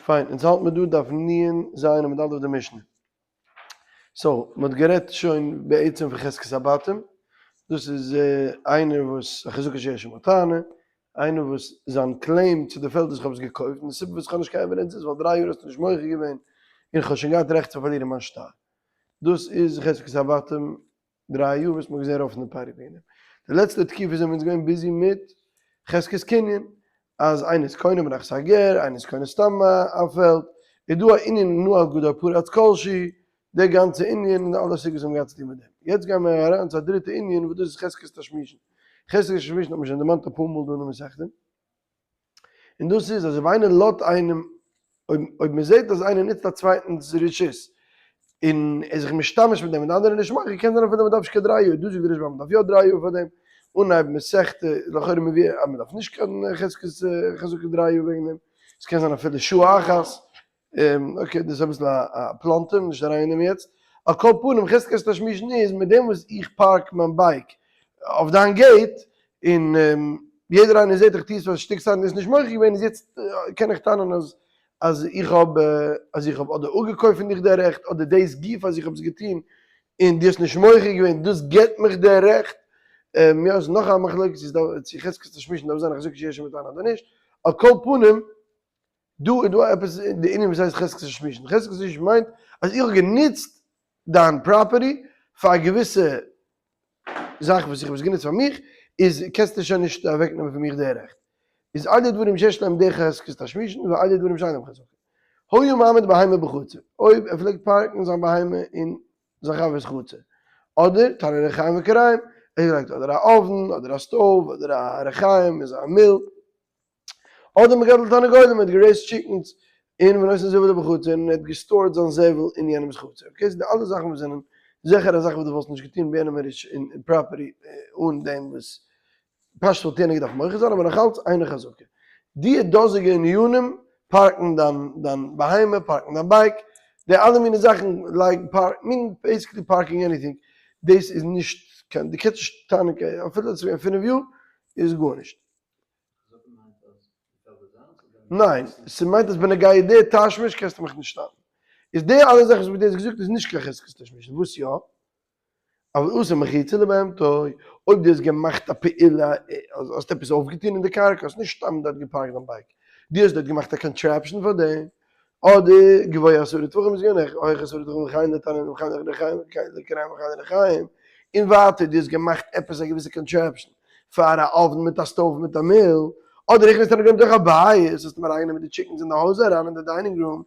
פיין, אונז האלט מיר דא דף נ ז עמוד א' די משנה. so, מען האט גערעדט שוין בעצם פון חזקת הבתים, דאס איז איינער וואס א חזקה שיש עמה טענה, איינער וואס זיין claim צו די פעלד איז איך האב עס געקויפט, און די סיבה וואס איך האב נישט קיין evidence איז ווייל דריי יאר האסטו נישט מוחה געווען און איך האב שוין געהאט רעכט צו פארלירן מיין שטר. דאס איז חזקת הבתים דריי יאר וואס מ'האט געזען רוב פון די פרק וועגן דעם. די לעצטע תקופה זענען מיר אונז געווען busy מיט חזקת קנין, אז איינער איז קונה בנכסי הגר, איינער איז קונה סתם א פעלד, איז דא א ענין נעל גדר פרץ כלשהו, די גאנצע ענין און אלע סוגיות האבן געהאט צו טון מיט דעם. יעצט גייען מיר אריין צו א דריטע ענין וואס דאס איז חזקת תשמישין. חזקת תשמישין האט מען שוין דערמאנט אפאר מאל דא אין די מסכתא. און דאס איז אז אויב איינער לאט איינעם, אויב אויב מען זעט אז איינער נוצט א צווייטנס רשות, און ער איז זיך משתמש מיט דעם און די אנדערע נישט מוחל, קען זיין אפילו מען דארף נישט קיין דריי יאר, דא זאגט די רשב ם מען דארף יא דריי יאר פאר דעם, אנהייב מסכתא איז לכאורה מביא אז מען דארף נישט קיין חזקת חזקה דריי יאר וועגן דעם, עס קען זיין אפילו שעה אחת, okay דאס איז אביסל א פלאנטער, נישט אריין אין דעם יעצט, על כל פנים חזקת תשמישין איז מיט דעם וואס איך park מיין bike אויף דיין gate, און יעדער איינער זעט איך טו עס פאר א שטיק צייט און איז נישט מוחה געווען איז יעצט קען איך טענה'ן אז אז איך האב אז איך האב אדער אפגעקויפט פון דיך די רעכט אדער דאס גוף אז איך האב עס געטון און דו האסט נישט מוחה געווען דאס געבט מיך די רעכט, יא עס איז נאך א מחלוקת צו חזקת תשמישין דארף זיין א חזקה שיש עמה טענה אדער נישט, על כל פנים דא איז דא עפעס די ענין וואס הייסט חזקת תשמישין, חזקת תשמישין מיינט אז איך האב גענוצט דיין property פאר א געוויסע זאך וואס איך האב עס גענוצט פאר מיך, איז קענסטו שוין נישט אוועק נעמען פון מיך די רעכט. איז אלו דברים שיש להם דרך חזקת תשמישין ואלו דברים שאין להם חזקה. היה מעמיד בהמה בחצר, אויב ער פלעגט פארקן זיין בהמה אין זיין חבר'ס חצר, אדער תנור רחיים וכירים, ער האט געלייגט אדער א אויוון אדער א stove אדער א רחיים אין זיין מיל, אדער מגדל תרנגולים, ער האט גערעיזט chickens און ונותן זבלו בחצר און ער האט געסטארט זיין זבל אין יענעמס חצר, okay ס'איז די אלע זאכן וואס זענען זיכער א זאך וואס דו וואלסט נישט געטון ביי יענעם אין property אן דעם וואס פשט וואלט יענער געדארפט מוחה זיין אבער נאכאלץ אינה חזקה די דאזיגע ענינים פארקן דיין דיין בהמה פארקן דיין bike די אלע מיני זאכן לייגן park מין basically parking anything דאס איז נישט קיין דו קענסט נישט טענה'ן אפילו עס איז געווען פינף יאר איז גארנישט. ניין, ס'מיינט אז בנוגע די תשמיש קענסטו מיך נישט סטאפן. איז די אלע זאכן וואס דו האסט געזאגט איז נישט קיין חזקת תשמיש, וואס יא? אבל עשה מחיצה לבהמתו, אויב דו האסט געמאכט א פעולה, האסט עפעס אויפגעטון אין די קרקע, האסט נישט סתם דארט געפארקט דיין bike, דו האסט דארט געמאכט א contraption פאר דעם, אדער גבוה עשרה טפחים איז געווען הויך עשרה טפחים וכן לתנור וכן לרחיים וכן לכירים וכן לרחיים, און ווייטער דו האסט געמאכט עפעס א געוויסע contraption פאר א אויוון מיט א stove מיט א מיל, אדער הכניס תרנגולים בתוך הבית, האסט אים אריינגענומען די chickens אין די הויז אריין אין די dining room,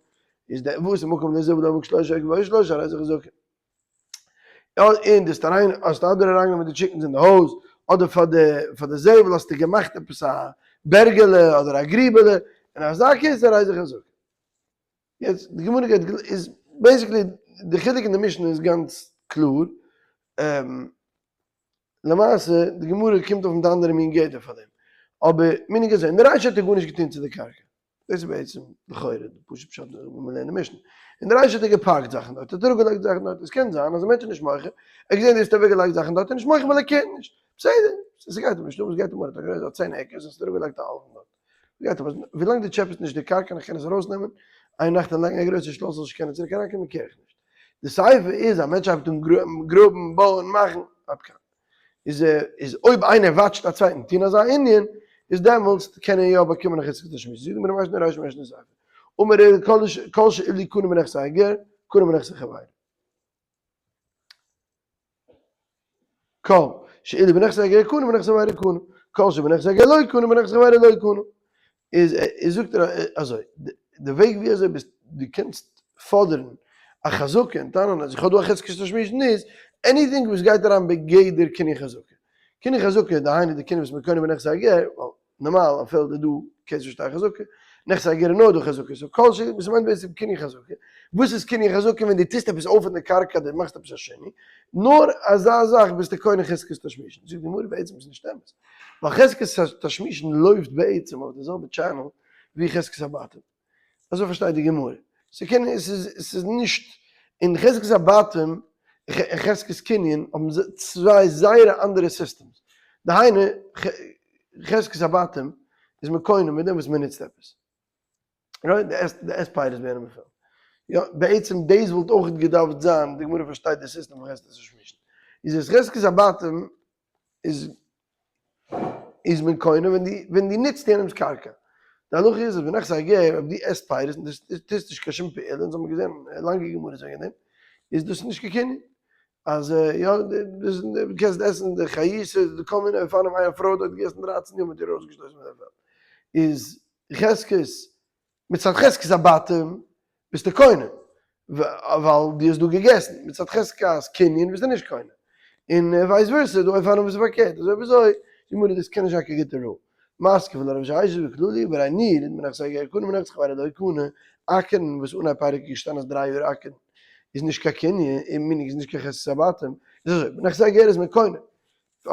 איז די וואס איז מקום לזבל עמוק שלושה גבוה שלושה הרי זה חזקה. און דו האסט אריין האסט אדער אריינגענומען די chickens אין די הויז, אדער פאר די פאר די זבל האסטו געמאכט עפעס א בערגעלע אדער א גריבעלע, און אזא case הרי זה חזקה. יעצט די גמרא גייט איז basically די חילוק אין די משנה איז גאנץ קלאר, למעשה די גמרא קומט אויף מיט א אנדערע מין גדר פאר דעם, אבער מנהג אזוי, אין די רישא האט ער גארנישט געטון צו די קרקע, דאס איז בעצם לכאורה די פשוט פשט ווען מיר לערנען משנה. אין די רישא האט ער געפאקט זאכן דארט, האט ער אראפגעלייגט זאכן דארט, עס קען זיין אז א מענטש איז נישט מוחה, ער האט געזען דו האסט אוועקגעלייגט זאכן דארט, ער איז נישט מוחה ווייל ער קערט נישט, בסדר, ס'גייט אים נישט אן, וואס גייט אים אן, ער האט א גרויסע צען עקערס, האסט אראפגעלייגט א האלבן דארט, גייט אים אן, ווילאנג דו טשעפעסט נישט די קרקע און איך קען עס ארויסנעמען איין נאכט און לייגן א גרויסע שלאס זאל נישט קענען צוריק אריינקומען קער איך נישט. די סיפא איז א מענטש הייבט אן גראבן, בויען, מאכן, עד כאן. איז איז אויב איינער וואטשט א צווייטן טון אזא ענין, איז דעמאלטס קען ער יא באקומען א חזקת תשמיש. זאגט די גמרא משנה רישא משנה סיפא. אמר ער כל שאילו קנה בנכסי הגר, קנה בנכסי חברו. כל שאילו בנכסי הגר קנה בנכסי חברו קנה. כל שבנכסי הגר לא קנה בנכסי חברו לא קנה. איז איז זאגט ער אזוי, די וועג ווי אזוי ביסט דו קענסט פאדערן א חזקה און טענה'ן אז איך האב דא א חזקת תשמישין איז, anything וואס גייט אריין בגדר קנין חזקה. קנין חזקה דהיינו די קנין וואס מ'איז קונה בנכסי הגר, ווייל נארמאל א פעלד איז דא כסף שטר חזקה, נכסי הגר איז נאר דא חזקה, so כל ש וואס מיינט בעצם קנין חזקה? וואס איז קנין חזקה ווען דו טוסט עפעס אויף אין די קרקע אדער מאכסט עפעס א שינוי, נאר אזא זאך ביסטו קונה חזקת תשמישין. זאגט די גמרא בעצם איז נישט אמת. ווייל חזקת תשמישין לויפט בעצם אויף די זעלבע channel ווי חזקת הבתים. אזוי פארשטייט די גמרא. ס'קען ס'איז נישט, אין חזקת הבתים און חזקת קנין האבן צוויי זייער אנדערע systems. דהיינו, חזקת הבתים איז מען קונה מיט דעם וואס מען נוצט עפעס. Right? דו עסט, דו עסט פירות ביי יענעם אין פעלד. יא, בעצם דאס וואלט אויך געדארפט זיין, די גמרא פארשטייט די סיסטעם פון חזקת השמישין. איז עס חזקת הבתים איז איז מען קונה ווען דו ווען דו נוצט יענעמ'ס קרקע. די הלכה איז אז בנכסי הגר אויב דו עסט פירות און דו טוסט נישט קיין שום פעולה, אונז האבן געזען לאנגע גמרות וועגן דעם, איז דאס נישט קיין קנין. אז יא, דו קענסט עסן די חיות, די כל מיני אופנים, איין פרוי האט דארט געגעסן דרייצן יאר מ'האט איר ארויסגעשטויסן פון די פעלד. איז חזקת, מצד חזקת הבתים ביסטו קונה, ווייל דו האסט דא געגעסן, מצד חזקת קנין ביסטו נישט קונה. און vice versa, דא אופנים וואס איז פארקערט, אזוי אויב אזוי, די גמרא דאס קען נישט זיין קיין גוטע rule. מתקיף לה רב ששת בכללי, והרי נירא מנכסי גר קנה מנכסי חברו לא קנה, אקערן וואס אנהייב פרק איז געשטאנען אז דריי יאר אקערן איז נישט קיין קנין, און מיניג איז נישט קיין חזקת הבתים, איז אזוי, בנכסי גר איז מען קונה,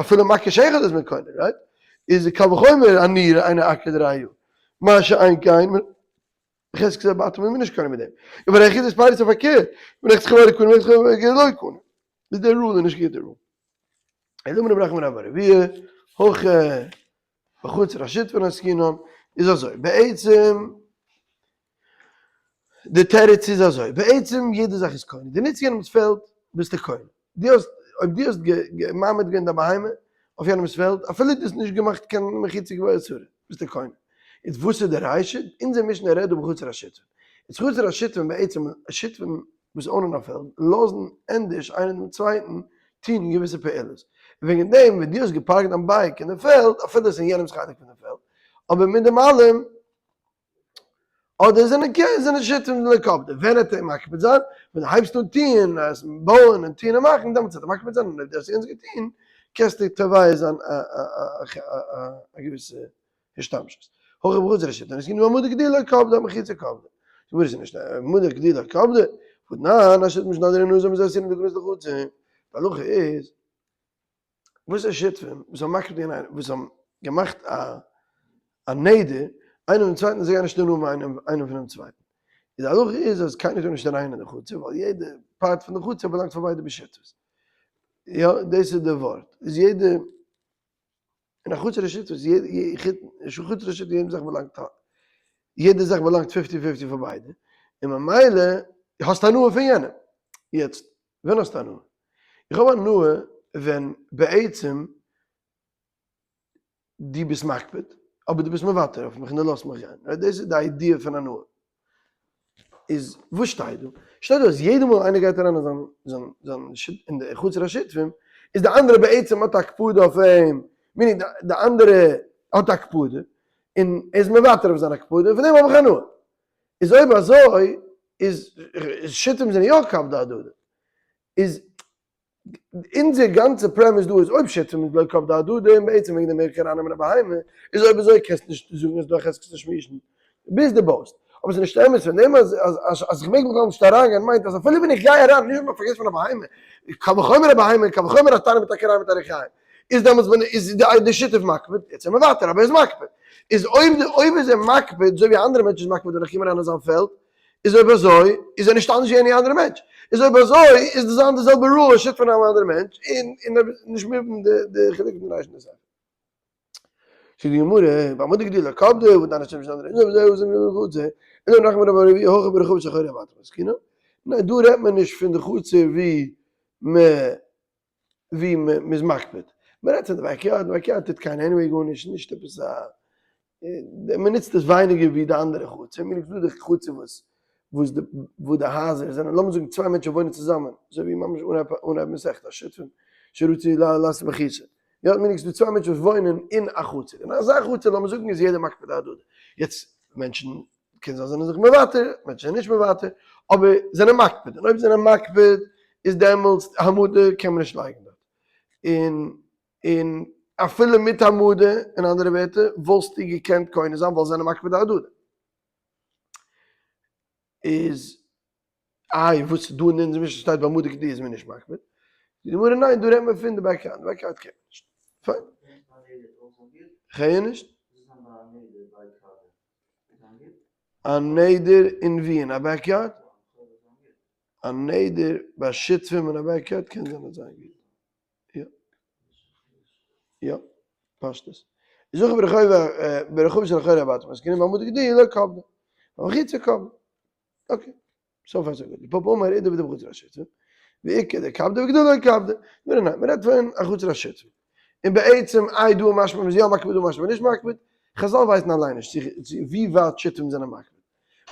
אפילו מכה אחד איז מען קונה, right? איז קל וחומר א ניר איינער אקערט דריי יאר, מה שאין כן חזקת הבתים איז מען נישט קונה מיט דעם, און ביי אחיזת פירות איז פארקערט, בנכסי חברו קנה בנכסי גר לא קנה, איז דער rule איז נישט גוט דער rule. אלא אמר רב נחמן בר אבויה, הכא בחצר השותפין עסקינן, איז אזוי, בעצם די תירוץ איז אזוי, בעצם יעדע זאך איז קונה, דו נוצט יענעמס פעלד ביסטו קונה, דו האסט, אויב דו האסט מעמיד געווען דיין בהמה אויף יענעמס פעלד, אפילו דו האסט נישט געמאכט קיין מחיצה גבוהה צרה, ביסטו קונה. איז וואס איז די רישא? אונזער משנה רעדט דא בחצר השותפין. איז חצר השותפין בעצם שותפים וואס own ען א פעלד, לאזן ענדערש איינער דעם צווייטן טון געוויסע פעולות. וועגן דעם ווען דו האסט געפארקט דיין bike אין די פעלד, אפילו עס איז אין יענעמס חלק פון די פעלד, אבער מיט דעם אלעם, אדער זענען קען זענען שותפים לקפדא, ווען וועט ער מקפיד זיין? ווען דו הייבסט אן טוהן, אז בויען און טוהן און מאכן, דעמאלטס וועט ער מקפיד זיין, און אויב דו האסט יענץ געטוהן, קענסטו תובע זיין א געוויסע השתמשות. הכא בחצר השותפין, עס איז גענוג העמדה גדילה קפדא, מחיצה קפדא. די גמרא איז נישט העמדה גדילה קפדא, והתנן, השותפין שנדרו נזיר מזה אסורין להיכנס לחצר. די הלכה איז. וואס איז שותפים וואס האבן מקריב געווען איינעם, וואס האבן געמאכט א א נדר איינער דעם צווייטן זיי גייען נישט אנהאבן איינעם איינעם פונעם צווייטן, איז די הלכה איז אז קיינער טאר נישט אריין אין די חצר ווייל יעדע part פון די חצר באלאנגט פאר ביידע בשותפות, יא דאס איז די ווארט, איז יעדע אין א חצר השותפות חצר השותפות יעדע זאך באלאנגט יעדע זאך באלאנגט fifty fifty פאר ביידע, און ממילא האסטו הנאה פון יענעם, יעצט ווען האסטו הנאה? איך האב הנאה ווען בעצם דו ביסט מקפיד, אבער דו ביסט מוותר אויף מיך און דו לאזט מיך גיין, right? דאס איז די idea פון הנאה. איז וואס שטייט דא? שטייט דא אז יעדע מאל איינער גייט אריין אין זיין זיין זיין אין די חצר השותפים, איז די אנדערע בעצם האט א הקפדה אויף אים, meaning די אנדערע האט א הקפדה, און ער איז מוותר אויף זיין הקפדה, און פון דעם האב איך הנאה. איז אויב אזוי איז שותפים זענען יא קפדא אהדדי, איז אונזער גאנצע premise דא איז אויב שותפים איז לא קפדא אהדדי און בעצם וועגן דעם מעג איך ארייננעמען א בהמה, איז אויב אזוי קענסטו נישט זאגן אז דא א חזקת תשמישין ביז דו בויסט. אבער ס'איז נישט אמת פון דעם אז אז איך מעג בכלל נישט אריינגיין מיינט אז אפילו ווען איך גיי אריין נישט אז מ'פארגעסט פון א בהמה, קל וחומר א בהמה קל וחומר א תנא מיט א כרעי מיט א ריחיים. איז דעמאלטס ווען איז די שותף מקפיד, יעצט איז ער מוותר אבער ער איז מקפיד, איז אויב אויב איז ער מקפיד אזוי ווי א אנדערע מענטש איז מקפיד ווען איך קום אריין אין זיין פעלד, איז אויב אזוי איז ער נישט אנדערש ווי any אנדערע מענטש, איז אויב אזוי איז דאס זיין די זעלבע rule אז שותף פון אן אנדערע מענטש, און און נישט מובן די די חילוק פון די רישא און די סיפא. זאגט די גמרא, בהעמדה גדילה קפדא, והתנן השותפין שנדרו נזיר מזה אסורין להיכנס לחצר, אלא אמר רב נחמן בר אבויה הכא ברחבה של אחורי הבתים עסקינן, ניין דא רעדט מען נישט פון די חצר ווי מ. ווי מ'איז מקפיד. מ'רעדט פון די backyard, די backyard טוט קיינער anyway גארנישט, נישט עפעס א, מ'נוצט עס ווייניגער ווי די אנדערע חצר, מ'נוצט דא די חצר וואס וואס די וואו די הייזער זענען, לאמיר זאגן צוויי מענטשן וואוינען צוזאמען, אזוי ווי ממש אנהייב אנהייב מסכת השותפים שרצו לעשות מחיצה, יא מ'נוצט דא צוויי מענטשן וואס וואוינען אין א חצר, אין אזא חצר לאמיר זאגן איז יעדער מקפיד הדדי, יעצט מענטשן קען זיין זענען זיך מוותר, מענטשן זענען נישט מוותר, אבער זענען מקפיד, און אויב זענען מקפיד איז דעמאלטס העמדה קען מען נישט לייגן דארט, און און אפילו מיט העמדה, אין אנדערע ווערטער, וואלסטו געקענט קונה זיין ווייל זענען מקפיד הדדי. איז איי וואס איז דא אין אונזער משנה שטייט בהעמדה גדילה איז מען נישט מקפיד, זאגט די גמרא ניין דא רעדט מען פון די backyard, די backyard קען מען נישט, פיין. כ'הער נישט. א נדר אין ווי? אין א backyard? א נדר ביי שותפים אין א backyard קען זיין אז זיין גוט. יא. יא. פשטות. איז הכא ברחבה ברחבה של אחורי הבתים עסקינן בהעמדה גדילה קפדא. במחיצה קם. okay, so far so good. רב פפא אמר אידי ואידי בחצר השותפין, ואיכא דקפדי ואיכא דלא קפדי. ניין ניין, מ'רעדט פון א חצר השותפין. און בעצם איי דא משמע מ'איז יא מקפיד דא משמע נישט מקפיד, חזל ווייסן אליין נישט צו ווי ווייט שותפים זענען מקפיד.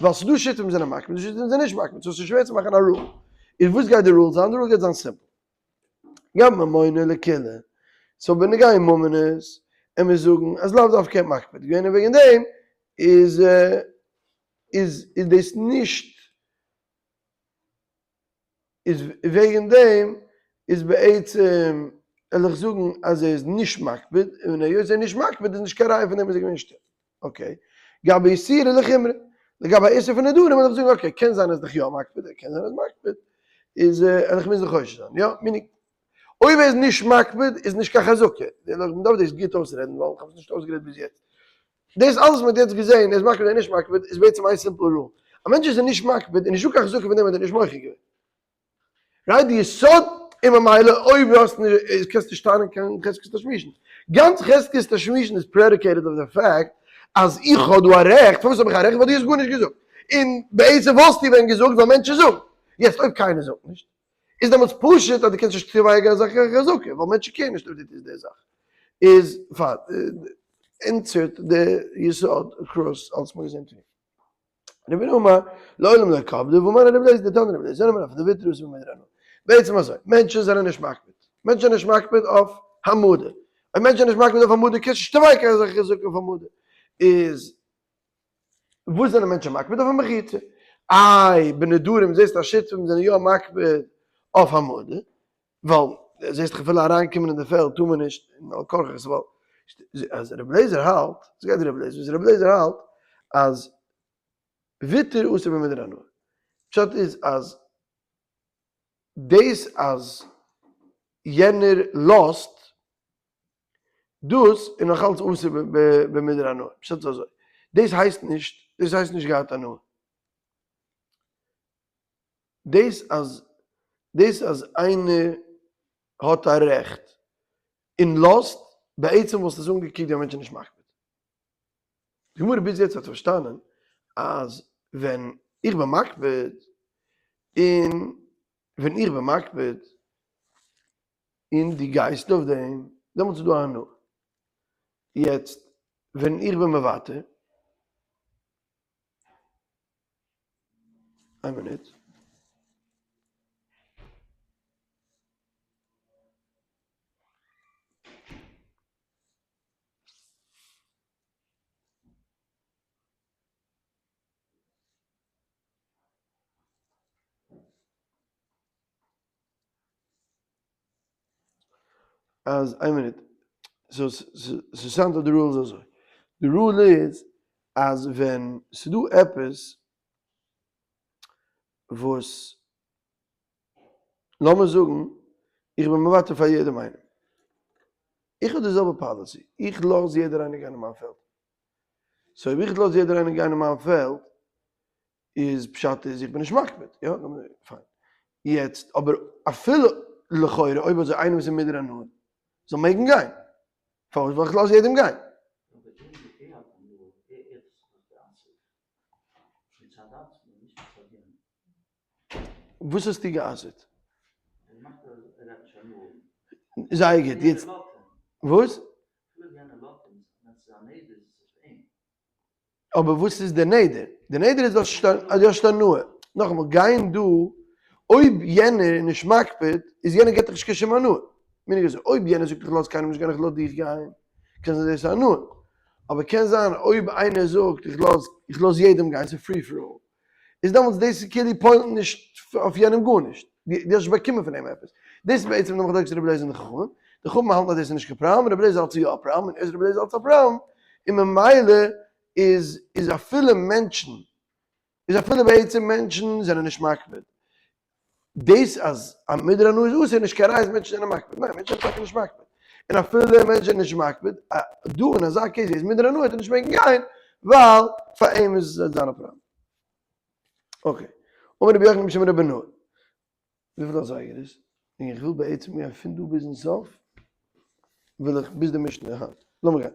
ווייל ס'דא שותפים זענען מקפיד און שותפים זענען נישט מקפיד, so ס'איז שווער צו מאכן א rule. איז וואס גייט די rule זיין? די rule גייט זיין simple. גם ממונא לקולא. so בנוגע ממונות, עמיר זאגן אז לאו דווקא האט מקפיד געווען און וועגן דעם איז איז איז דאס נישט איז וועגן דעם איז בעצם וועל איך זאגן אז ער איז נישט מקפיד און היות ער איז נישט מקפיד איז נישט קיין ראיה פון דעם אז ער איז געווען שטיל. okay. גבי איסורא לחומרא. לגבי איסור פון נדרים וועל איך זאגן okay קען זיין ער איז דאך יא מקפיד קען זיין ער איז מקפיד איז וועל איך מוזן חושש זיין יא meaning אויב ער איז נישט מקפיד איז נישט קיין חזקה. מען דארף דאס גוט אויסרעדן ווייל איך האב עס נישט אויסגערעדט ביז יעצט. דאס אלעס וואס מען האט יעצט געזען ער איז מקפיד אדער נישט מקפיד איז בעצם איין simple rule. א מענטש וואס איז נישט מקפיד איז נישטא קיין חזקה פון דעם אז ער האט נישט מוחה געווען. right די יסוד און ממילא אויב דו האסט נישט איז קענסטו נישט טענה'ן קיין חזקת תשמישין. גאנץ חזקת תשמישין איז predicated אויף די fact אז איך האב דא א רעכט, פארוואס האב איך א רעכט? ווייל דו האסט גארנישט געזאגט. און בעצם וואלסטו ווען געזאגט ווייל מענטשן זאגן. יעצט אויב קיינער זאגט נישט איז דעמאלטס פשוט אז דו קענסט נישט צווייגן אזא חזקה ווייל מענטשן care ן נישט אויב דו טוסט די זאך. איז פאר insert די יסוד across אלס מ'האט געזען פריער. רב הונא אמר, לעולם לא קפדי, והא מני רבי אליעזר דתניא רבי אליעזר אומר אפילו ויתור אסור במודר הנאה. בעצם אזוי, מענטשן זענען נישט מקפיד. מענטשן זענען נישט מקפיד אויף העמדה. אויב מענטשן זענען נישט מקפיד אויף העמדה קענסטו נישט תובע קיין זאך זאגן אויף העמדה. איז וואס זענען מענטשן מקפיד אויף א מחיצה? איי בנדרים זעסטו אז שותפים זענען יא מקפיד אויף העמדה, ווייל זעסט דאך אפילו אריינקומען אין די פעלד טאר מען נישט, און על כרחך ווייל אז רבי אליעזר האלט, וואס גייט רבי אליעזר, רבי אליעזר האלט אז ויתור אסור במודר הנאה, פשט איז אז דאס אז יענער לאזט דאס איז נאך אלץ אסור במודר הנאה, פשט איז אזוי, דאס הייסט נישט, דאס הייסט נישט געהאט הנאה. דאס אז דאס אז איינער האט א רעכט און לאזט, בעצם וואלסטו עס אנגעקוקט ווי א מענטש איז נישט מקפיד. די גמרא ביז יעצט האט פארשטאנען אז ווען איך בין מקפיד און ווען איך בין מקפיד און דו גייסט אויף דעם, דעמאלטס איז דא א הנאה. יעצט ווען איך בין מוותר, איין מינוט. אז איין מינוט, so ס'sound אז די rule איז אזוי, די rule איז אז ווען ס'דא עפעס וואס, לאמיר זאגן איך בין מוותר פאר יעדעם איינעם, איך האב די זעלבע policy, איך לאז יעדער איינער גיין אין מיין פעלד, so אויב איך לאז יעדער איינער גיין אין מיין פעלד, איז פשט איז איך בין נישט מקפיד, יא? פיין. יעצט אבער אפילו לכאורה אויב אזוי איינער וואס איז מודר הנאה זאל מעגן גיין, פארוואס ווייל איך לאז יעדעם גיין. וואס האסטו גע'אסר'ט? זייער גוט, יעצט וואס? אבער וואס איז די נדר? די נדר איז אז דו האסט הנאה. נאכאמאל, גיין דא, אויב יענער איז נישט מקפיד, איז יענער געט דיך נישט קיין שום הנאה. meaning אזוי, אויב יענער זאגט איך לאז קיינעם נישט גיין איך לאז דיך גיין, קען זיין דאס איז הנאה. אבער קען זיין אויב איינער זאגט איך לאז איך לאז יעדעם גיין, ס'איז free for all, איז דעמאלטס דאס איז כאילו פועל'ט נישט אויף יענעם גארנישט. דו האסט נישט באקומען פון אים עפעס. דאס איז בעצם די מחלוקת רבי אליעזר און די חכמים. די חכמים האלטן אז דאס איז נישט קיין פראבלעם, רבי אליעזר האלט ס'איז יא א פראבלעם, און רבי אליעזר האלט ס'איז א פראבלעם, און ממילא איז איז אפילו מענטשן, איז אפילו בעצם מענטשן זענען נישט מקפיד. דאס אז א מודר הנאה איז אסור איז נישט קיין ראיה אז מענטשן זענען מקפיד. ניין, מענטשן זענען טאקע נישט מקפיד. און אפילו מענטשן זענען נישט מקפיד, דא אין אזא case ווי ער איז מודר הנאה וועט ער נישט מעגן גיין, ווייל פאר אים איז עס זיין א פראבלעם. okay. אמר רבי יוחנן בשם רבי בנאה. וויפיל אזייגער איז? און איך וויל בעצם גיין פון דא ביזן סוף, וויל איך ביז די משנה היינט. לאמיר גיין.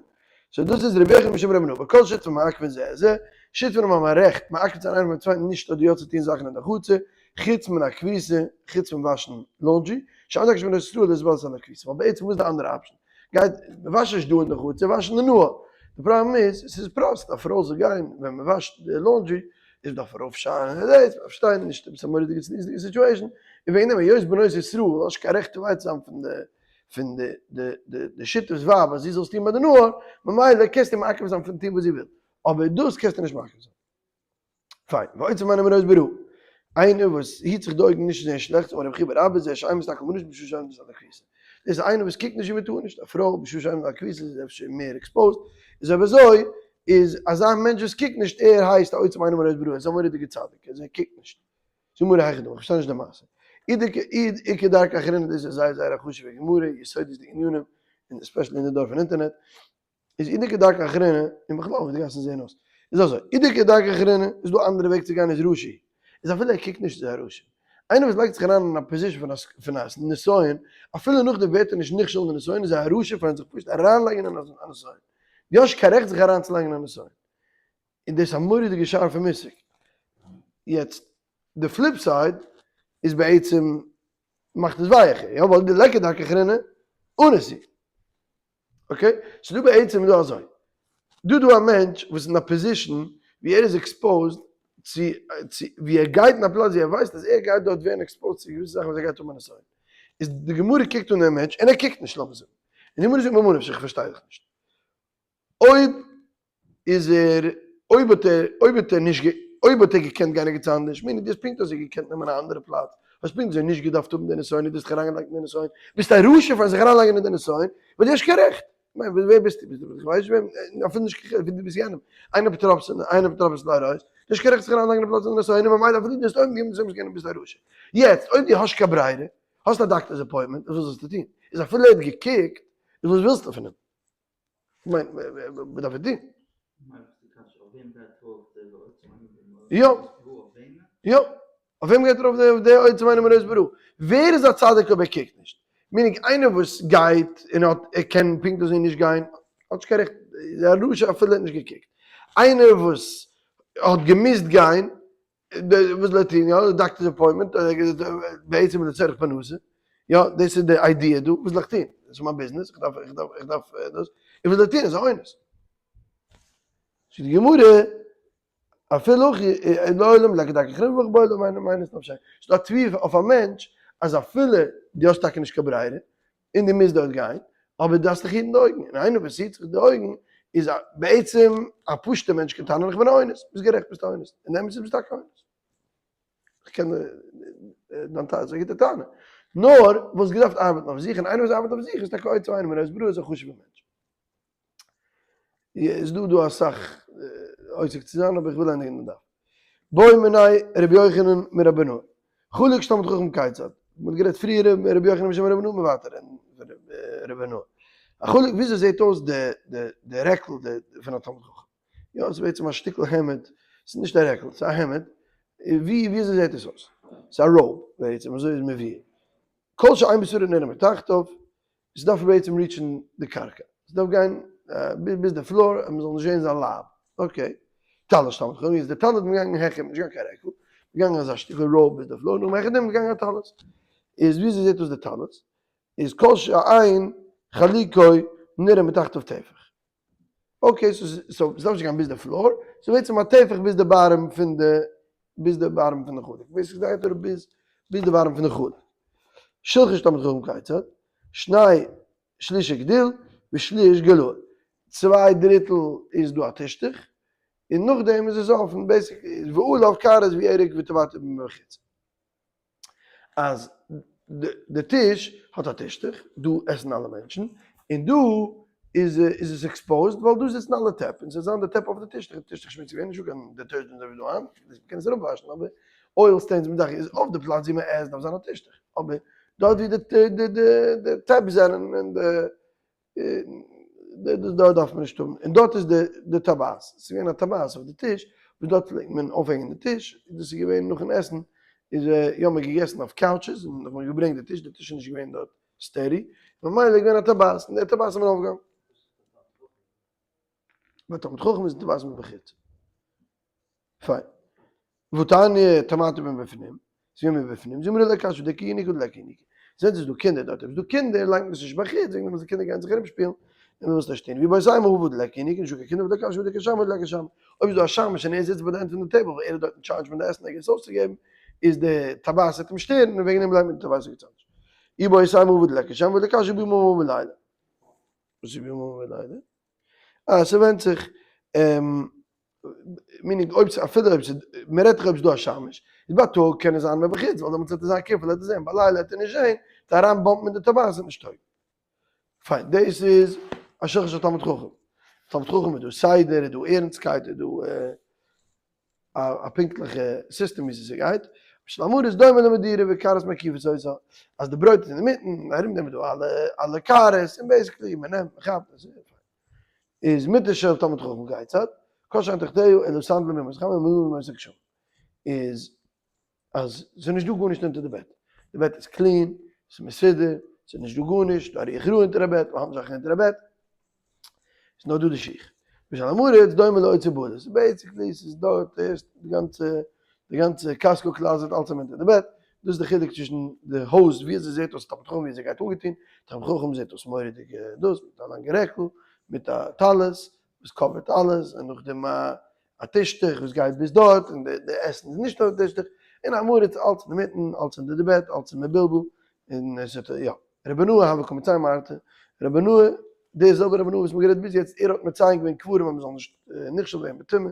So דאס איז רבי יוחנן משום רבי נבא, כל שותפין מעכבין זה את זה, שותפים האבן א רעכט מעכב צו זיין איינער פונעם צווייטן נישט אדער יא צו טון זאכן אין די חצר, חוץ מן הכביסה, חוץ פון וואשן laundry, שאין דרכן של בנות ישראל להתבזות על הכביסה, ווייל בעצם וואס איז די אנדערע option? גייט וואש נישט דא אין די חצר, וואש אין די נהר. די פראבלעם איז, עס איז פראסט, א פרוי זאל גיין ווען מען וואשט די laundry, איז דארף ארויף שיין און דאס, מ'דארף שטיין, נישט עפעס א מורא'דיגע צניעות'דיגע situation, און וועגן דעם היות בנות ישראל האט נישט קיין רעכט תובע צו זיין פון די פון די די די די שותף'ס ווייב אז זי זאל עס טון ביי די נהר, ממילא קענסטו מעכב זיין פון טון וואס זי וויל, אבער דאס קענסטו נישט מעכב זיין. פיין, ועוצם עיניו מראות ברע, איינער וואס היט זיך די אויגן נישט צו זען שלעכטס, אמר רבי חייא בר אבא, זה שאין מסתכל בנשים בשעה שעומדות על הכביסה. דאס איז איינער וואס קוקט נישט ווי מען טאר נישט, א פרוי בשעה שעומדת על הכביסה איז אפשר מער exposed, איז אויב אזוי איז אזא מענטש וואס קוקט נישט ער הייסט א עוצם עיניו מראות ברע, ער איז א מורא'דיגע צדיק, ער קוקט נישט. זאג מיר היכי דמי, איך פארשטיי נישט די מעשה. אי איכא דרכא אחרינא דאס איז זייער זייער א חשוב'ע גמרא, יסודות'דיגע ענינים, און especially אין די דור פון אינטערנעט. איז אי דאיכא דרכא אחרינא, און בכלל ווי די גאסן זעהן אויס, איז אזוי, אי דאיכא דרכא אחרינא, איז דא אנדערע וועג צו גיין איז רשע, איז אפילו ער קוקט נישט איז ער א רשע. איינער וואס לייגט זיך אריין אין א position פון א פון א נסיון, אפילו נאכדעם ווערט ער נישט נכשל אין די נסיון איז ער א רשע פארן זיך פשוט אריינלייגן אין א נסיון. דו האסט נישט קיין רעכט זיך אריינצולייגן אין א נסיון. און דאס איז א מורא'דיגע שארפע מושג. יעצט, די flip side איז בעצם מאכט עס ווייעכער, יא, ווייל דליכא דרכא אחרינא אנוס הוא. Okay, ס'איז דא בעצם דא אזוי, דא דא א מענטש וואס איז אין א position ווי ער איז exposed צו צו ווי ער גייט אין א פלאץ ווי ער ווייסט אז ער גייט דארט ווערן exposed צו געוויסע זאכן וואס ער גייט האבן א נסיון, איז די גמרא קוקט אן דעם מענטש און ער קוקט נישט לאמיר זאגן, און די גמרא זאגט ממה נפשך איך פארשטיי דיך נישט, אויב איז ער, אויב האט ער, אויב האט ער נישט, אויב האט ער געקענט גיין ערגעץ אנדערש, מיינט דו האסט פונקט אזוי געקענט נעמען א אנדערע פלאץ, האסט פונקט אזוי נישט געדארפט האבן די נסיון, דו האסט זיך אריינגעלייגט אין די נסיון, ביסט א רשע פארן זיך אריינלייגן אין די נסיון, ווייל דו האסט קיין רעכט, כ'מיין ווער ביסטו, ביסט דו, כ'ווייס נישט וועם, אפילו נישט קיין חילוק ווי דו ביסט יענעם, אין אפוטרופסין, אין אפוטרופוס לעריות, דו האסט קיין רעכט זיך אריינלייגן אין א פלאץ אן נסיון, און ממילא אפילו דו האסט אויפגעגעבן די נסיון ביסט יענעם ביסט א רשע. יעצט, אויב דו האסט קיין ברירה, האסט א doctor's appointment, וואס זאלסטו טון? איז אפילו ער האט געקוקט, איז וואס ווילסטו פון אים? כ'מיין, וואס דארף ער טון? יא, יא, אויף וועם גייט ארויף די עוצם עיניו מראות ברע? ווער איז א צדיק אויב ער קוקט נישט? meaning איינער וואס גייט און האט ער קען פונקט אזוי נישט גיין, האט נישט קיין רעכט, איז א רשע אפילו ער האט נישט געקוקט. איינער וואס האט געמוזט גיין, וואס זאל ער טון, יא, doctor's appointment, בעצם איז לצורך פרנסה, יא, דאס איז די idea דא, וואס זאל איך טון, דאס איז מיין ביזנעס, איך דארף, איך דארף, איך דארף דאס, און וואס זאל ער טון, איז א אונס. זאגט די גמרא, אפילו הכי לעולם ליכא דרכא אחרינא והכא בעי לאימא מיינס נפשיה, ס'איז דא א תביעה אויף א מענטש אז אפילו דו האסט טאקע נישט קיין ברירה, און דו מוזט דארט גיין, אבער דו דארפסט דיך היטן די אויגן, און איינער וואס היט זיך די אויגן איז א בעצם א פשוט'ער מענטש קען טענה'ן איך בין א אונס, ביסט גערעכט ביסט א אונס, און די אמת איז ביסט טאקע א אונס. איך קען דיין טענה, ס'איז א גוטע טענה, נאר וואלסט געדארפט ארבעטן אויף זיך, און איינער וואס ארבעט אויף זיך איז טאקע עוצם עיניו מראות ברע איז א חשוב'ער מענטש. איז דא דא אסאך עוסק צו זיין אבער איך וויל ענדיגן די דף. בעו מיניה רבי יוחנן מרבי בנאה. חלוק של תלמיד חכם כיצד. מען האט גערעדט פריער רבי יוחנן בשם רבי בנאה מען ווייטער רעדן פון רבי בנאה. א חלוק וויאזוי זעט אויס די די די רעקל פון א תלמיד חכם. יא ס'איז בעצם א שטיקל העמד, ס'איז נישט א רעקל ס'איז א העמד. ווי וויאזוי זעט עס אויס? ס'איז א robe בעצם אזוי איז מבואר. כל שאין בשרו נראה מתחתיו, עס דארף בעצם reach ן די קרקע, עס דארף גיין ביז די floor אז מען זאל נישט זען זיין לייב, okay, טלית של תלמיד חכם איז די טלית איז געגאנגען העכער, נישט געגאנגען קיין רעקל, געגאנגען אזא שטיקל robe ביז די floor, נאכדעם העכער דעם איז געגאנגען א טלית, איז וויאזוי זעט אויס די טלית? איז כל שאין חלוקו נראה מתחתיו טפח, okay, so עס דארף נישט גיין ביז די floor, ס'איז בעצם א טפח ביז די bottom פון די, ביז די bottom פון די חלוק, בעצם גייט אראפ ביז ביז די bottom פון די חלוק. שלחן של תלמיד חכם כיצד, שני שלישי גדיל ושליש גלוי, צוויי דריטל איז דא א טישטוך, און נאכדעם איז עס אפן, basically ועליו קערות וירק וטבעת מבחוץ. אז די טיש האט א טישטוך, דא עסן אלע מענטשן, און דא איז איז עס exposed ווייל דא זיצן אלע טעפ, און ס'זאל זיין די טעפ אויף די טישטוך, די טישטוך שמוציג ווערן, נישטא קיין detergent אזוי ווי דא היינט, מ'קען עס אראפוואשן, אבער oil stains מיט זאכן איז אויף די פלאץ ווי מ'עסט דארף זיין א טישטוך, אבער דארט ווי די די טעפ זענען און די דארט דארף מען נישט האבן, און דארט איז די טבעת, ס'איז געווען א טבעת אויף די טיש, וואס דארט פלעגט מען אויפהענגען די טיש, דאס איז געווען נאכן עסן, איז יא מען האט געגעסן אויף couches, און נאכדעם האט מען געברענגט די טיש, די טיש איז נישט געווען דארט steady, ממילא איז געווען א טבעת, און די טבעת האט מען אויפגעהאנגען. ביי תלמיד חכם איז טבעת מבחוץ. פיין. והתניא טמטו מבפנים, ס'איז געווען מבפנים, זאג מיר לא קשיא דאיכא יניקי הא דליכא יניקי. זענט ס'איז דא קינדער דארט, אויב איז דא קינדער לייגט מען עס נישט בחוץ, וועגן דעם אז די קינדער גייען זיך ארומשפילן, און מ'וויל עס נישט טון. ואיבעית אימא הא דליכא יניקי, נישטא קיין קינדער ולא קשיא הא דאיכא שמש הא דליכא שמש. אויב איז דא א שמש און ער זיצט ביי די end פון די table ווייל ער איז דארט אין טשארדזש פון די עסן ערגעץ אויסצוגעבן, איז די טבעת וועט אים שטערן און וועגן דעם לייגט מען די טבעת ערגעץ אנדערש. ואיבעית אימא הא דליכא שמש ולא קשיא הא ביממא הא בליליא. וואס איז ביממא ובלילה? אה, ס'ווענדט זיך, meaning אויב ס'איז אפילו אויב ס'איז, מ'רעדט דאך אויב ס'איז דא א שמש, איז בייטאג קען עס זיין מבחוץ, ווייל דעמאלטס וועט ער זיין careful וועט ער זען, בלילה וועט ער נישט זען, וועט ער אריין bump ן אין די טבעת וועט נישט טויגן. פיין, דאס איז א שולחן של תלמיד חכם. תלמיד חכם איז דא סדר, איז דא ערנסטקייט, איז דא א פונקטליכע סיסטעם ווי ס'גייט, של עם הארץ דומה למדורה וקערות מקיפות אותה, אז די ברויט איז אינמיטן און ארום דעם איז דא אלע אלע קערות, און basically מען נעמט מען כאפט און ס'איז פיין. איז מטה של תלמיד חכם כיצד, כל שאין תחתיה אלא סנדל בימות החמה ומלולין בימות הגשמים. איז אז ס'איז נישט דא גארנישט אונטער די בעט, די בעט איז clean, ס'איז מסודר, ס'איז נישט דא גארנישט, דא א רוח רעה אונטער א בעט, מ'האלט נישט זאכן אונטער א בעט, ס'איז נאר דא די שיך. ושל עם הארץ דומה לאוצר בלות, basically ס'איז דארט הערשט די גאנצע די גאנצע Costco closet אלץ אונטער די בעט, דאס איז די חילוק צווישן די הויז ווי אזוי זעט אויס תלמיד חכם ווי אזוי גייט אנגעטון, תלמיד חכם זעט אויס מורא'דיג דאס מיט א לאנגע רעקל מיט א טלית וואס cover ט אלעס, און נאכדעם א א טישטוך וואס גייט ביז דארט, און די עסן איז נישט אויף טישטוך, און עם הארץ אלץ אינמיטן, אלץ אונטער די בעט, אלץ אין מבולבל, און עס האט יא. רבי בנאה הוה קא מציין מערתא, רבי בנאה, דער זעלבער רבי בנאה וואס מ'האט גערעדט ביז יעצט, ער האט מציין געווען קברים אז מ'זאל נישט נכשל ווערן בטומאה,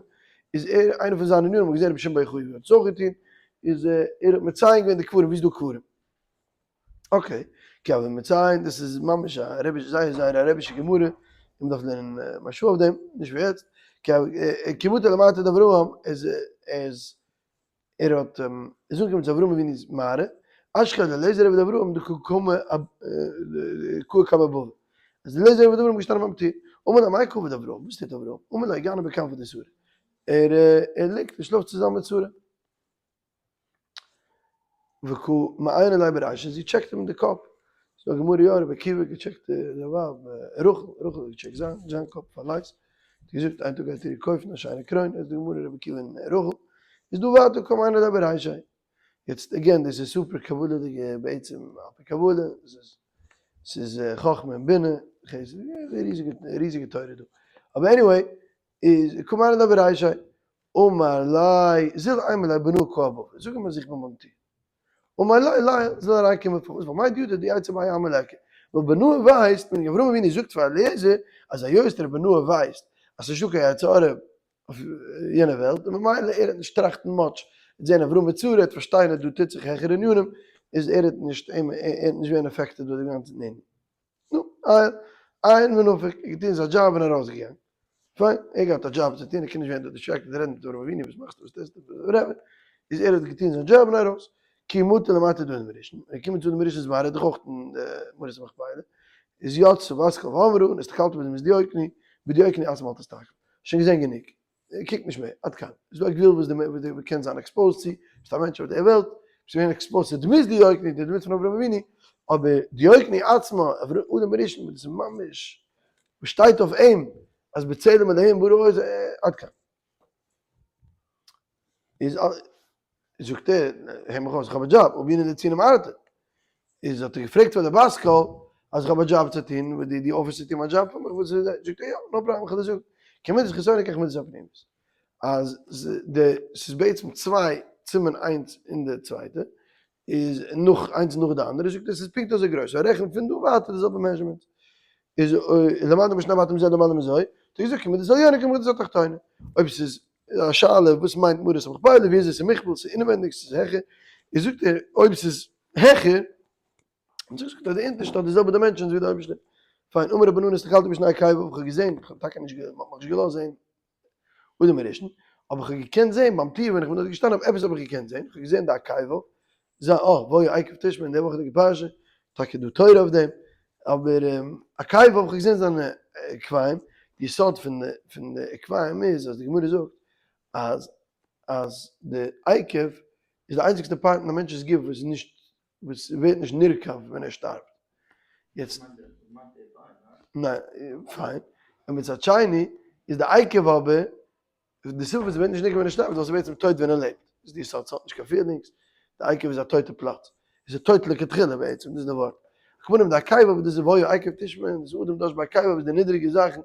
איז ער, איינער פון זיינע ענינים, מ'האט געזען רבי שמעון בר יוחאי האט עס אויך געטון, איז ער האט מציין געווען די קברים, ווי איז דא קברים? okay, כי הוה מציין, דאס איז ממש א רביש, זייער זייער א רבישע גמרא, און מ'דארף לערנען מהרש"א אויף דעם, נישט ווי יעצט, כי מטא למערתא דאברהם, איז איז ער האט איז אנגעקומען צו אברהם אבינו'ס מערה, אשכח אליעזר עבד אברהם דקא קמא קאי קמי בבא, אז אליעזר עבד אברהם איז געשטאנען ביים טיר, אמר ליה מאי קא עביד אברהם, וואס טוט אברהם, אמר ליה גני בכנפה דשרה, ער ער ליגט און שלאפט צוזאמען מיט שרה. וקא מעיינא ליה ברישיה, זי טשעקט אים די קאפ, ס'דא א גמרא יא רבי עקיבא האט געטשעקט זיין ווייב רחל, רחל האט געטשעקט זיין זיין קאפ פאר לייז, האט געזאגט איין טאג גייט איר קויפן א שיינע קרוין, איז די גמרא רבי עקיבא און רחל, איז דא ווייטער קא מעיינא ליה ברישיה, יעצט again דאס איז סופער קבלה'דיגע בעצם על פי קבלה, ס'איז ס'איז חכמה און בינה, חסד, ריזיגע ריזיגע תורה דא, אבער anyway איז קא מעיינא ליה ברישיה, אמר ליה, זיל אימא ליה בנאה קאי בבא, זאג אים אז איך בין ביים טיר. אמר ליה, ליה, זאל אריין קומען פארוואס ווייל מאי דידע דיצר בהאי עלמא ליכא, ווייל בנאה ווייסט, ווען אברהם אבינו זאגט פאר אליעזר, אז היות ר' בנאה ווייסט אז ס'נישט דא קיין יצר הרע אויף יענע וועלט, און ממילא ער וועט נישט טראכטן much, וועט זען אברהם מיט שרה, ער וועט פארשטיין אז דא טוט זיך העכערע ענינים, איז ער וועט נישט אים, ער וועט נישט ווערן affected ביי דעם גאנצן ענין. נו, איין ונפק, ער האט געטון זיין דזשאב און ארויסגעגאנגען. פיין, ער האט געהאט א דזשאב צו טון, ער קען נישט ווערן דא distracted רעדן מיט אברהם אבינו, וואס מאכסטו, וואס טוסטו, whatever. איז ער האט געטון זיין דזשאב און ארויס. כי מטא למערתא דאדם הראשון, ער איז געקומען צו אדם הראשון'ס מערה, דאך אויך אין די מערת המכפלה, איז יצתה בת קול ואמרה, הסתכלת בדמות דיוקני, בדיוקני עצמה אל תסתכל. שוין געזען גענוג. קוק נישט מער, עד כאן. איז דא א גבול וואס די מ'קען זיין exposed צו, ביסט א מענטש אויף דער וועלט, ביסט געווען exposed צו דמות דיוקני, די דמות פון אברהם אבינו, אבער דיוקני עצמו, אדם הראשון, דאס איז ממש, וואס שטייט אויף אים, אז בצלם אלהים ברא אותו, עד כאן. איז זאגט ער, הער מיך אויס, איך האב א דזשאב, ובענין לצינא מערתא. איז האט ער געפרעגט פאר די בת קול, אז איך האב א דזשאב צו טון, וואס די די offer סט צו טון מיין דזשאב פאר מיך, וואס איז דער, זאגט ער יא, no problem, איך וועל דיר זאגן, כמידת חיצונה כך מידת הפנימית. אז די, ס'איז בעצם צוויי צימערן איינס אין די צווייטע, איז נאך איינס נאך די אנדערע, זאגט ער ס'איז פונקט אזוי גרויס, so רעכן פון דא ווייטער די זעלבע measurement. איז למדנו משני בתים זה למעלה מזה, האט ער געזאגט כמידת עליונה כמידת התחתונה. אויב ס'איז א שאלה וואס מיינט מערת המכפלה, ווי אזוי ס'איז מוכפל, ס'איז אינעווענדיג, ס'איז העכער, איז זאגט ער אויב ס'איז העכער, און זאגט אז די אונטערשטע האט די זעלבע dimensions ווי די אויבערשטע. פיין, אמר רבי בנאה הסתכלתי בשני עקביו, איך האב געזען, איך האב טאקע נישט, מ'האט מיך נישט געלאזט זען אדם הראשון, אבער איך האב געקענט זען ביים טיר ווען איך בין דארט געשטאנען, עפעס האב איך געקענט זען, איך האב געזען די עקביו, זיי אה, והיה עקב תשמע אין די וואכעדיגע פרשה, טאקע דא תורה אויף דעם, אבער עקביו האב איך געזען זיינע עקביים, די יסוד פון די פון די עקביים איז אז די גמרא זאגט אז אז די עקב איז די איינציגסטע part אין א מענטש'ס גוף וואס איז נישט וואס ווערט נישט נרקב ווען ער שטארבט. יעצט. ניין, פיין. און מצד שני. איז די עקב אבער, די סיבה וואס עס ווערט נישט נקרא ווען ער שטארבט איז ווייל עס איז בעצם טויט ווען ער לעבט, דאס איז די יסוד, ס'האט נישט קיין feelings, די עקב איז א טויטע פלאץ, עס איז טויט לכתחילה בעצם, דאס איז די ווארט. על כל פנים די עקב אבער דאס איז והיה עקב תשמעון, דאס איז אדם דש בעקביו איז די נידריגע זאכן,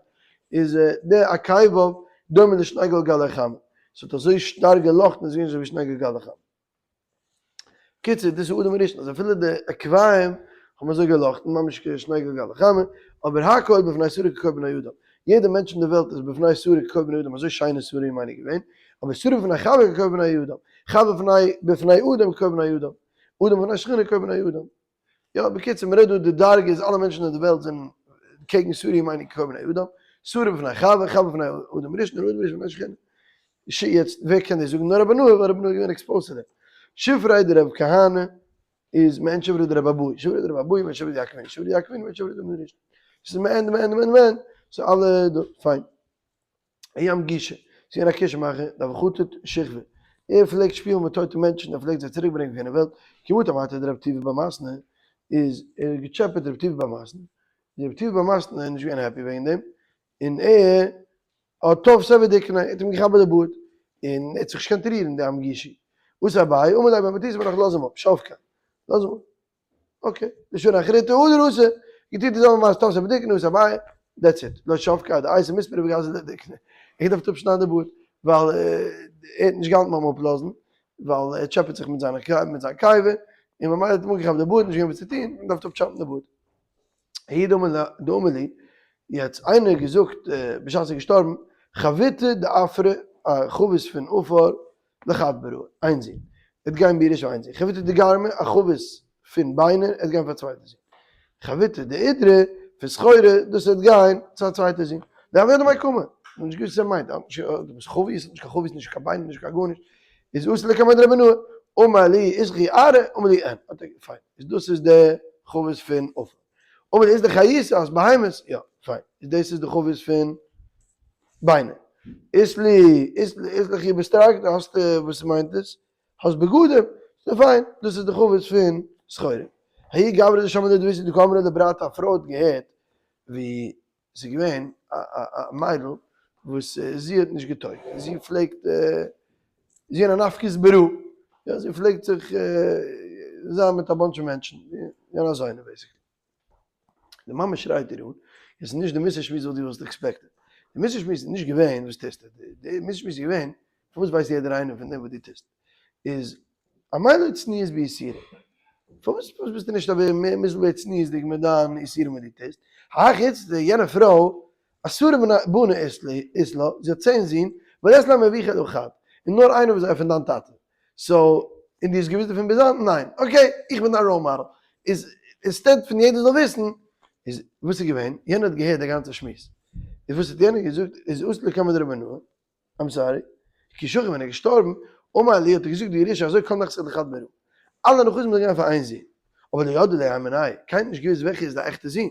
איז די עקביו דומה לשני גלגלי חמה, עס האט אזוי שטארק געלאכטן עס איז געווען אזוי ווי שני גלגלי חמה. קיצור, דאס איז אדם הראשון, אז אפילו די עקביים האבן אזוי געלאכטן, ממש כשני גלגלי חמה, אבער הכל בפני שרה ככל בני אדם, יעדער מענטש אין די וועלט איז בפני שרה ככל בני אדם, אזוי שיין איז שרה אמנו געווען, אבער שרה בפני חוה ככל בני אדם, חוה בפני בפני אדם ככל בני אדם, אדם בפני שכינה ככל בני אדם. יא, בקיצור, מ'רעדט דא די דרגה איז אלע מענטשן אין די וועלט זענען קעגן שרה אמנו ככל בני אדם, שרה בפני חוה, חוה בפני אדם הראשון, און אדם הראשון בפני שכינה. ש יעצט ווער קען דאס זאגן נאר רבי נאה ווייל רבי נאה איז געווען exposed צו דעם. שפרי דרב כהנא איז מעין שפרי דרב אבוי, שפרי דרב אבוי מעין שפרי דיעקב אבינו, שפרי דיעקב אבינו מעין שפרי דאדם הראשון. ס'איז מעין מעין מעין מעין, ס'איז אלע דא, פיין. הים גישה, ס'איז געווען א כישוף מאכער, דהוה חטיט שכבי. ער פלעגט שפילן מיט טויטע מענטשן, ער פלעגט זיי צוריק ברענגען פון יענע וועלט, כי מטא המטי דרב טוביה בר מתנא, איז ער האט געטשעפעט רב טוביה בר מתנא, איז רב טוביה בר מתנא נישט געווען happy וועגן דעם, און ער האט תפסיה בדיקניה, ער האט אים געכאפט ביי די בארד, און ער האט זיך נישט געקענט רירן די אמגישי. אתא אביי, אמר ליה בר מתיזא בן נח לאז אים אפ, שבקיה, לאז אים אפ. okay, לשנה אחריתא הדר אתא, געטון די זעלבע מעשה תפסיה בדיקניה אתא אביי, that's it, לא שבקיה עד דאייתי מספרא וגזר ליה דיקניה. ער האט געדארפט אפשניידן די בארד, ווייל ער האט נישט געהאלטן ביים אפלאזן, ווייל ער טשעפעט זיך מיט זיינע מיט זיין קבר, און ממילא האט אים אנגעכאפט די בארד, נישט געווען וואס צו טון, מען דארף אפטשאפן די בארד. ההוא דאמר לי, יעצט איינער האט געזאגט בשעת ער איז געשטארבן, חביתא דעפרא, א חבית פון עפר, לחד ברא, איין זון, וועט גיין בירושה איין זון, חביתא דגרמי, א חבית פון ביינער, וועט גיין פאר א צווייטע זון, חביתא דאידרא, פון סחורה, דאס וועט גיין צו א צווייטע זון, לא הוה ידע מאי קאמר, מ'האט נישט געוואוסט וואס ער מיינט, עפעס חבית, נישט קיין חבית, נישט קיין ביינער, נישט קיין גארנישט, איז אתא לקמיה דרבי בנאה, אמר ליה אית לכו ארעא, אמר ליה אין, האט ער פיין, איז דאס איז די חבית פון עפר. אמר ליה אית לכו חיותא אז בהמות, יא, פיין, איז דאס איז די חבית פון ביינער. אית לי, אית לי, אית לכו בסטראק, דו האסט וואס מיינט עס? האסט בגדים, ס'איז פיין, דאס איז די חבית פון סחורה. ההוא גברא דשמע לדביתהו דקאמרה לברתיה, א פרוי האט געהערט ווי ס'איז געווען א מיידל וואס זי האט נישט געטויגט, זי פלעגט, זי איז געווען א נפקת ברא, יא זי פלעגט זיך זיין מיט א bunch פון מענטשן, געווען א זונה basically. די מאמע שרייט איר אן, עס איז נישט די מוסר שמועס וואס דו וואלסט expected, די מוסר שמועס איז נישט געווען וואס טוסטו, די מוסר שמועס איז געווען פארוואס ווייסט יעדער איינער פון דעם וואס דו טוסט, איז אמאי לא צניעות באיסורא, פארוואס פארוואס ביסטו נישט אבער מער מוז מער צניעות'דיג מיט דיין איסורים וואס דו טוסט, האי איצטער יענע פרוי עשרה בני אית לה, זי האט 10 זין, ולית לה מאבוך אלא חד, און נאר איינער וואס איז פון דיין טאטע, so, און דו האסט געוואוסט דערפון ביז היינט? ניין. okay, איך בין דיין role model. איז instead פון יעדער זאל וויסן, איז וואס איז געווען? יענער האט געהערט די גאנצע שמועס. איז וואס האט יענער געזאגט? איז אתא לקמיה דרבי בנאה, I'm sorry, כי שכיב ווען ער איז געשטארבן, אמר ליה האט ער געזאגט די ירושה אזוי כל נכסי לחד ברא, אלע נכסים זאלן גיין פאר איין זון, אבער לא ידעו להאי מינייהו, קיינער האט נישט געוואוסט וועלכע איז די עכטע זון, און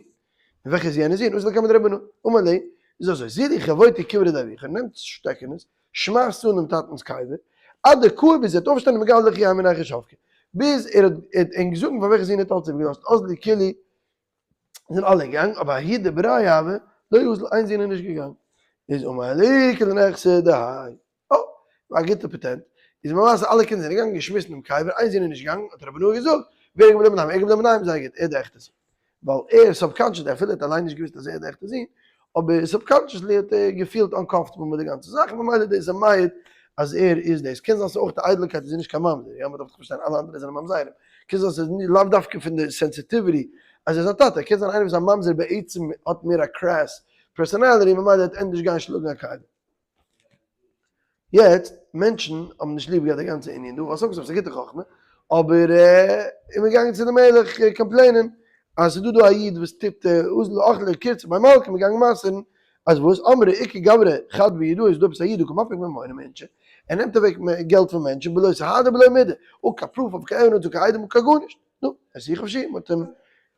וועלכע איז יענע זון, אתא לקמיה דרבי בנאה, אמר ליה, איז אזוי, זילו חבוטו קברא דאבוכו, נעמט שטעקענעס, שמייסט אן דעם טאטנ'ס קבר, עד דקאי ביז ער וועט אויפשטיין ומגלי לכו הי מינייכו שבקי, ביז ער האט ענק זאגן פאר וועלכע זון ער האט אלץ איבערגעלאזט, אזלו כולהו זענען אלע געגאנגען, אבער ההוא דבריה הוה לא אזל, איין זון איז נישט געגאנגען, איז אמר ליה כולהו נכסי דהאי, אה, א גוטע פאטענט, איז למעשה אלע קינדער זענען געגאנגען געשמיסן דעם קבר, איין זון איז נישט געגאנגען, האט רבי בנאה געזאגט, ווער איז געבליבן אינדערהיים, ער איז געבליבן אינדערהיים, זייער גוט, ער איז די עכטע זון, ווייל ער subconsciously, אפילו ער האט אליין נישט געוואוסט אז ער איז די עכטע זון, אבער subconsciously האט ער געפילט uncomfortable מיט די גאנצע זאך, ממילא דאס איז מעיד אז ער איז דאס. קען זיין ס'איז אויך די איידלקייט איז נישט קיין ממזר, יא מ'דארף דאך פארשטיין אלע אנדערע זענען ממזרים, קען זיין ס'איז לאו דווקא פון די sensitivity אז ער איז א טאטע, קען זיין איינער וואס איז א ממזר בעצם האט מער א crass personality ממילא וועט ענדערש גיין שלאגן א קבר. יעצט, מענטשן האבן נישט ליב געהאט די גאנצע ענין דא, ווייל סוף כל סוף ס'איז א גוטע חכמה, אבער איז מען געגאנגען צו די מלך complain ען אז ס'איז דא דא א איד וואס טוט אזל אכלה קורצא בי מלכא, מ'איז געגאנגען מסר'ן אז וואס, אמרי איכא גברא חד ביהודאי איז דא עפעס א איד דא קא מפיק ממונא מאינשי, ער נעמט אוועק געלט פון מענטשן בלא סהדי בלא מידי, אן קיין proof אויף קיין עוון אן קיין עדים אן קיין גארנישט, נו, עס איז חפשי, מ'האט אים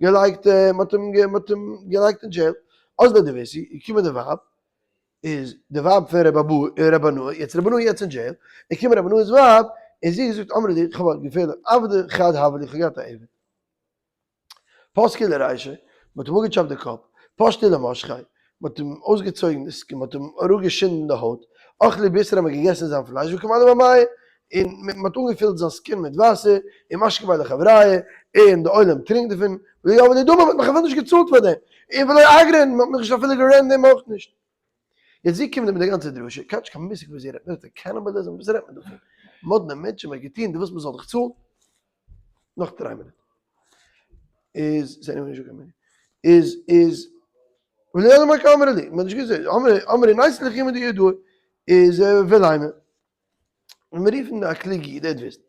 געלייגט מ'האט אים מ'האט אים געלייגט אין jail, אזלא דביתהו, איז געקומען די ווייב, איז די ווייב פון ר' בנאה, יעצט ר' בנאה יעצט אין jail, איז געקומען ר' בנאה'ס ווייב, און זי האט געזאגט אמרה לי, איך האב א געפערליך עבדא חד הוה לי, איך האב געהאט א עבד. פסקיה לרישיה, מען האט אים אפגעטשאפט די קאפ, פשטיה למשכיה, מ'האט אים אויסגעצויגן די skin, מ'האט אים אראפגעשינדן די הויט, אכלי בשריה מ'האט געגעסן זיין פלייש וקא מלו במיא, און מ'האט אנגעפילט זיין skin מיט וואסער, און משקו ביה לחבריא, און די עולם טרינקט דערפון, ולא יהבו לי דמא, מ'האט מיך אפילו נישט געצאלט פאר דעם, און ולא אגרן, מ'האט מיך נישט אפילו גערענט דעם אויך נישט. יעצט ווי קומט דא מיט די גאנצע דרשה? קיינער האט נישט קיין מושג וואס זי רעדט, מ'רעדט פון cannibalism? וואס רעדט מען דא פון? מאדנע מענטשן מ'האט געטון, דו ווילסט מ'זאל דיך צאלן? נאך דריי מינוט. איז ס'איז anyway נישטא קיין מינוט. איז איז ולא ידע מה קאמר לי, מ'האט נישט געזעהן, אמרי נייס לכי מיט די ידוע, איז ולימא. און מיר רופן א קלוגע איד, ער וועט וויסן.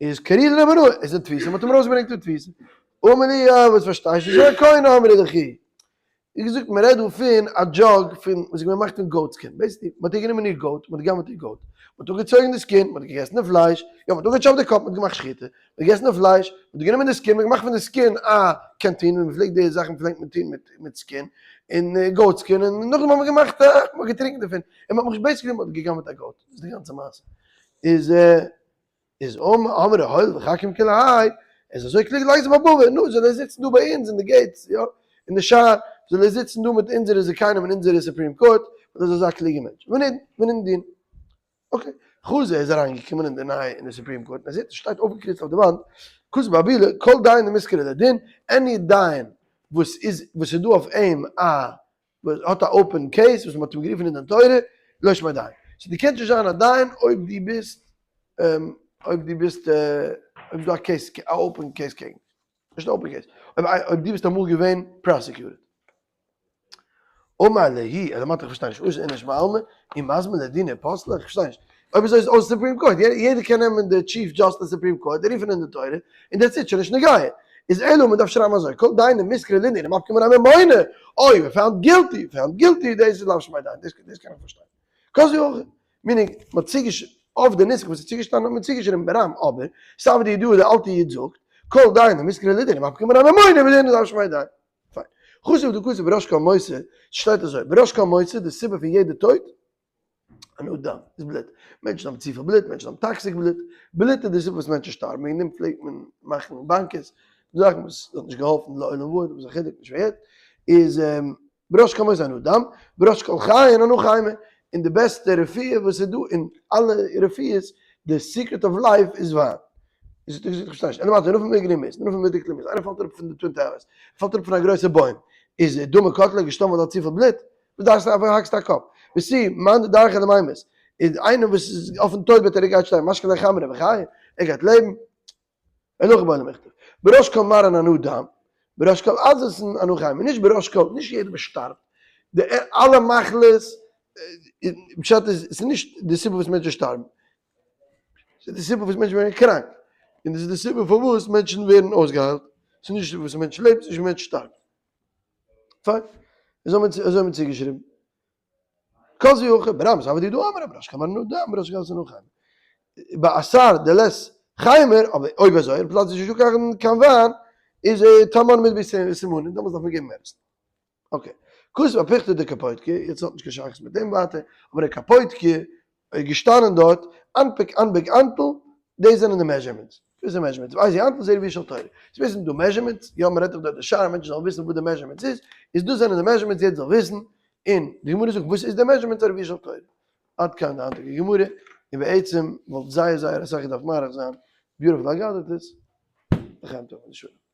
איז קרי לרבנא, איז אין תפיסה, מ'האט אים ארויסגעברענגט פון תפיסה. אמר לי, יא, וואס פארשטייסטו, זאג א כהן אמרי לכי. ווי געזאגט, מען רעדט דא פון א jug פון וואס איז געווען געמאכט פון goat skin, basically מען האט איר גענומען איר goat, מען האט געגנב'ט איר goat, מען האט אפגעצויגן די skin, מען האט געגעסן די פלייש, יא מען האט אפגעטשאפט די קאפ, מען האט געמאכט שחיטה, מען האט געגעסן די פלייש, מען האט גענומען די skin, מען האט געמאכט פון די skin א canteen, ווי מען פלעגט די זאכן פלעגט מען טון מיט מיט skin, און goat skin, און נאכדעם האט מען געמאכט א, מען האט געטרינקען דערפון, און מען האט basically מען האט געגנב'ט א goat, דאס איז די גאנצע מעשה, איז. איז אמרי הואיל וחכים כולי האי, ער איז אזוי קלוג לייג זיך בבבא, נו זאל ער זיצן דא ביי אונז אין די gates, יא, אין די שער, זאל ער זיצן דא מיט אונזערע זקנים אין אונזערע Supreme Court, ווייל ער איז אזא קלוגע מענטש. ונידון, ונידון דין. okay. חזא איז אריין געקומען אין די נייע אין די Supreme Court, און ער זעט עס שטייט אויפגעקריצט אויף די וואנט, כתב באבילא, כל דיין דמתקרי לדין, any דיין וואס איז וואס איז דא אויף אים א וואס האט א open case וואס מ'האט אים גערופן אין דין תורה, לא שמיה דיין. so דו קענסט נישט זיין א דיין אויב דו ביסט אויב דו ביסט אויב איז דא א case א open case קעגן דיך. נישט א open case. אויב אויב דו ביסט אמאל געווען prosecuted. אמר להו, אלא מעתה איך פארשטיי נישט, אתא איניש בעלמא, ומזמין לדינא פסלה, איך פארשטיי נישט. אויב אזוי איז אויס Supreme Court, יעדער קען נעמען די Chief Justice Supreme Court, רופן אין די תורה, און that's it, שוין נישט נוגע. איז אלא מען דארף שרייבן אזוי, כל דיין דמתקרי לדין ומפקי מיניה ממונא, אוי, found guilty, found guilty, דאס איז לאו שמיה דיין, דאס קען איך פארשטיין. כזה אויך, meaning, מען האט צוגעש, אויף די נוסח וואס איז צוגעשטאנען האט מען צוגעשריבן ברם, אבער, סבא דידוע די אלטע איד זאגט, כל דיין דמתקרי לדין ומפקי מיניה ממונא בדין לאו שמיה דיין. פיין. חשוב דכתב בראש כל מותא, ס'שטייט אזוי, בראש כל מותא, די סיבה פון יעדע טויט, אנא דם, איז בלוט. מענטשן האבן צופיל בלוט, מענטשן האבן toxic בלוט. בלוט איז די סיבה וואס מענטשן שטארבן, וועגן דעם פלעגט מען מאכן באנקעס, זאכן וואס האט נישט געהאלפן לעולם ועד, וואס א חילוק נישט ווערט, איז בראש כל מותא אנא דם, בראש כל חיין אנא חיימא. און די בעסטע רפואה וואס איז דא אין אלע רפואות, די secret of life איז וויין. איז האט ער געזאגט איך פארשטיי נישט, אלא מעתה נפל מאיגרא ומית, נפל מדיקלא ומית, איינער פאלט אראפ פון די Twin Towers, פאלט אראפ פון א גרויסע בוים, איז דמא קטליה געשטארבן ווייל ער האט צופיל בלוט? וואס דארפסטו א האקסט א קאפ? ותו מאן דדרכיה למימות, איז איינער וואס איז אויפן טויט בעט ער גייט שטארבן, משקי ליה חמרא וחיי, ער גייט לעבן, אלא הכי בעי למיכתב, בראש כל מרן אנא דם, בראש כל עזתן אנא חיים, נישט בראש כל, נישט יעדער וואס שטארבט, די אלע מחלות, פשט איז, עס איז נישט די סיבה וואס מענטשן שטארבן, ס'איז די סיבה וואס מענטשן ווערן קראנק, און דאס איז די סיבה פארוואס מענטשן ווערן אויסגעהיילט, ס'איז נישט וואס מענטשן לעבן, ס'איז נישט וואס מענטשן שטארבן. פיין, אזוי האט מען צוגעשריבן. כזה אויך ברם סבא דידא אמר בראש כל מרן אדם בראש כל סנא חיימר. באתר דלית חמר, אבער אויב אזוי אין פלאץ איז נישטא קיין וויין, איז תמן מיט סימנים, דעמאלטס דארף מען געבן מעדעצין. okay. כתב אפיכתא דקפוטקיא, יעצט האט נישט קיין שייכות מיט דעם ווייטער, אבער דער קפוטקיא איז געשטאנען דארט, אנפק אנבק אנטל, דאס זענען די measurements. דאס איז measurements. ווייס איך אנטל זעהט ווי של תורה. צו וויסן דא measurements, יא מען רעדט דאך דארט די שער, מענטשן זאלן וויסן וואס די measurements איז, איז דאס זענען די measurements יעדער זאל וויסן, און די גמרא זאגט וואס איז די measurements א רביעי של תורה. עד כאן די היינטיגע גמרא, און בעצם וואלט זייער זייער אסאך געדארפט מאריך זיין, beautiful אגדתות, לחיים טובים ולשלום.